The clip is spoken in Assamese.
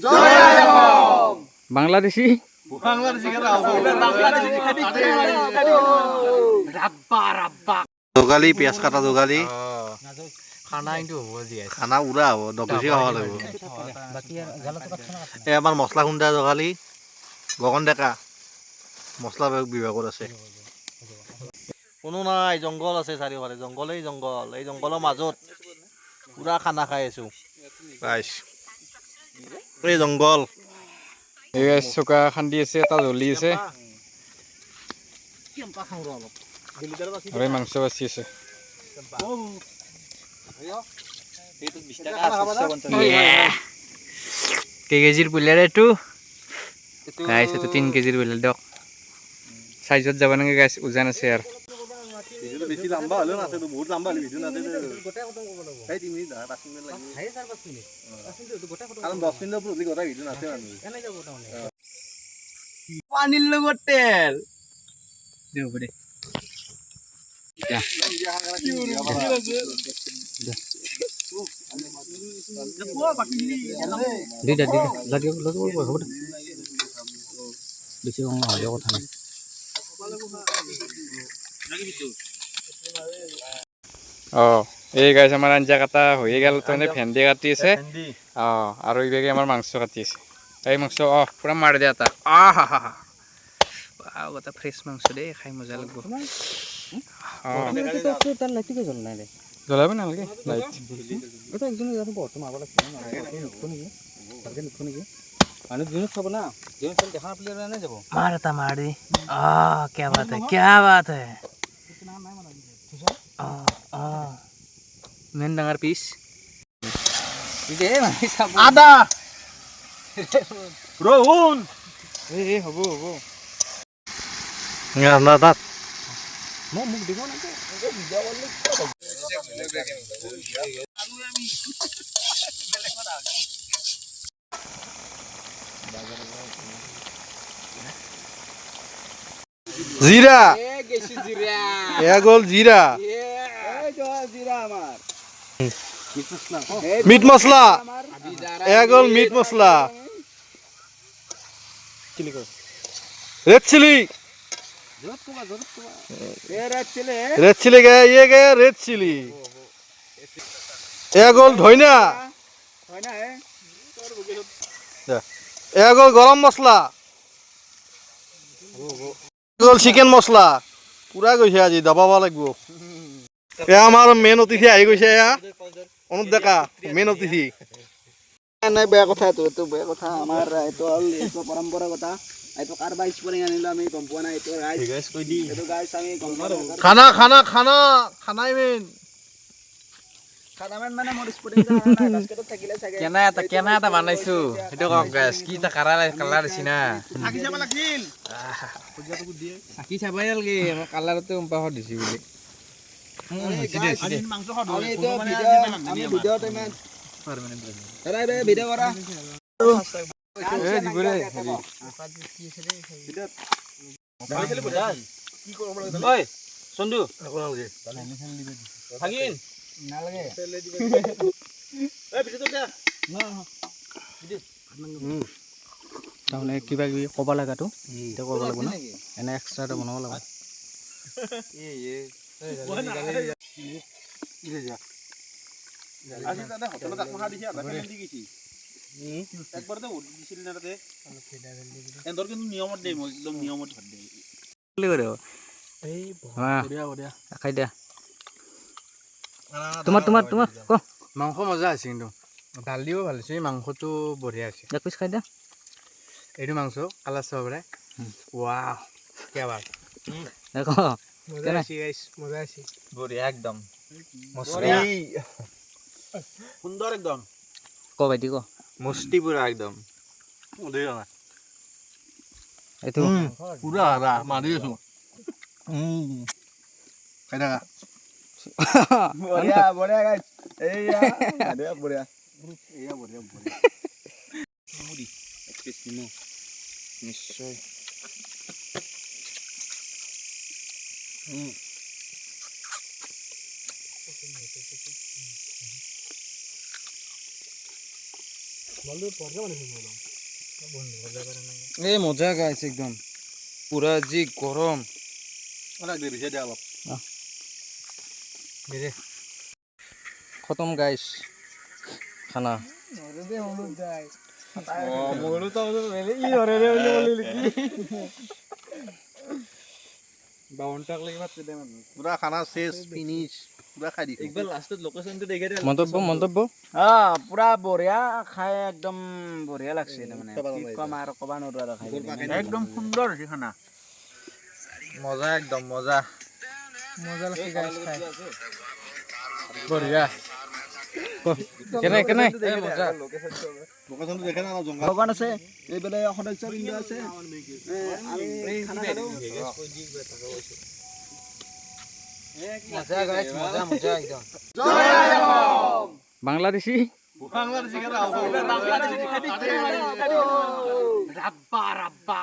জয় অসম। বাংলাদেশী। বাংলাদেশী। যোগালী, পিঁয়াজ কাটা যোগালী। খানা কিন্তু হ'ব আজি। খানা উৰা হ'ব, 10 কেজি খাব লাগিব। এই আমাৰ মছলা খুন্দা যোগালী গগন ডেকা, মছলা বিভাগত আছে। কোনো নাই, জংঘল আছে চাৰিওফালে, জংঘলেই জংঘল। এই জংঘলৰ মাজত পুৰা খানা খাই আছো ৰাইজ, এই জংঘল। এই চুকা খান্দি আছে, এটা জ্বলি আছে আৰু এই মাংস বাচি আছে। কেই কেজিৰ ব্ৰইলাৰ এইটো গাইছ? এইটো 3 কেজিৰ ব্ৰইলাৰ দিয়ক। চাইজত যাব নেকি গাইছ? ওজন আছে আৰু। বেছি লম্বা হ'লেও নাছে, বহুত লম্বা হ'লে ভিডিঅ' নাছে। এই 3 মিনিট নহয়, 5 মিনিট লাগিব। কাৰণ 10 মিনিটৰ ওপৰত হ'লে গোটেই ভিডিঅ' নাছে মানুহ। পানীৰ লগত তেল। দে, হ'ব দে। দুইটা দুইটা লাগিব লাগিব, হ'ব দে। বেছি কম নহ'লেও কথা নাই। অঁ, এই গাইছ, আমাৰ আঞ্জা কাটা হৈয়ে গ'ল। তাৰমানে ভেন্দি কাটি আছে, অঁ, আৰু এইভাগে আমাৰ মাংস কাটি আছে। এই মাংস, অঁ, পূৰা মাৰি দিয়া এটা। আহ হা হা হা, এটা ফ্ৰেছ মাংস দেই, খাই মজা লাগিব। অঁ, জ্বলাব নালাগে লাইট। मार आता मार दे। आ, क्या बात है, क्या बात है! आ आ ইমান ডাঙৰ পিচ। আদা, ৰহুন। এই হ'ব হ'ব। না তাত। জিৰা, এয়া গ'ল জিৰা। মিট মছলা, এয়া গ'ল মিট মছলা। ৰেড চিলি, ৰেড চিলি গে, ইয়ে গে ৰেড চিলি। এয়া গ'ল ধইনা। এয়া গ'ল গৰম মছলা, গ'ল চিকেন মছলা। পুৰা গৈছে আজি, দবাব লাগিব। এয়া আমাৰ মেইন অতিথি আহি গৈছে, এয়া অনুপ ডেকা, মেইন অতিথি। নাই, বেয়া কথা এইটো, এইটো বেয়া কথা। আমাৰ এইটো হ'ল, এইটো পৰম্পৰা কথা। এইটো কাৰোবাৰ স্পৰিং আনিলো, আমি গম পোৱা নাই। এইটো ৰাইজ, এইটো গাইছ, আমি গম পোৱা নাই। খানা খানা খানা খানাই মেইন। খানামেন মানে মোৰ স্পৰিং বাস্কেটত থাকিলে চাগে। কেনা এটা, কেনা এটা বনাইছো সেইটো কওক গাইছ। কি এটা কালাৰ, কালাৰ দিছি না। চাকি চাবাই নালাগে, আমাৰ কালাৰতে গম পাওঁ দিছি বুলি। আমি এইটো ভিডিঅ', আমি ভিডিঅ'ত ইমান দাদা, এই ভিডিঅ' কৰা। এই দিব দে হেৰি। ঐ চন্দু ভাগিন। নালাগে। তাৰমানে কিবা কিবি ক'ব লগাটো এতিয়া কৰিব লাগিব ন, এনে এক্সট্ৰা এটা বনাব লাগিব। খাই দিয়া। তোমাৰ তোমাৰ তোমাৰ ক। মাংস মজা আছে কিন্তু, দালিও ভাল হৈছে, মাংসটো বঢ়িয়া আছে। এক পিচ খাই দিয়া। এইটো মাংস কালাৰ চাব পাৰে। ৱাহ, কিয়া বাত! ক। কেনে? বঢ়িয়া একদম। সুন্দৰ একদম। ক ভাইটি, ক। মস্তি পুৰা একদম। এইটো পুৰা হাৰা মাৰি আছো। খাই থাকা। বঢ়িয়া বঢ়িয়া গাইছ, এইয়া বঢ়িয়া বঢ়িয়া। নিশ্চয়। এই মজা গাইছ একদম পুৰা যি গৰম। অলপ খতম গাইছ খানা। পুৰা খানা শেষ, ফিনিছ, পুৰা খাই দিছো। একবাৰ লাষ্টত লোকেশনটো দেখে দে। মন্তব্য, মন্তব্য? পুৰা বঢ়িয়া খাই, একদম বঢ়িয়া লাগছে। তাৰমানে কি কম আৰু, ক'বা নোৱাৰো আৰু খাই কিনে। একদম সুন্দৰ হৈছে খানা, মজা, একদম মজা। মজা লাগছে গাইছ খাই। বঢ়িয়া। কেনে কেনে? মজা। লোকেশ্যনটো দেখে না, জংঘল। ভগৱান আছে, এইফালে সদস্যবৃন্দ আছে। আমি খানা খালো। মজা গাইছ, মজা মজা একদম। বাংলাদেশী। বাংলাদেশী। ৰাব্বা ৰাব্বা।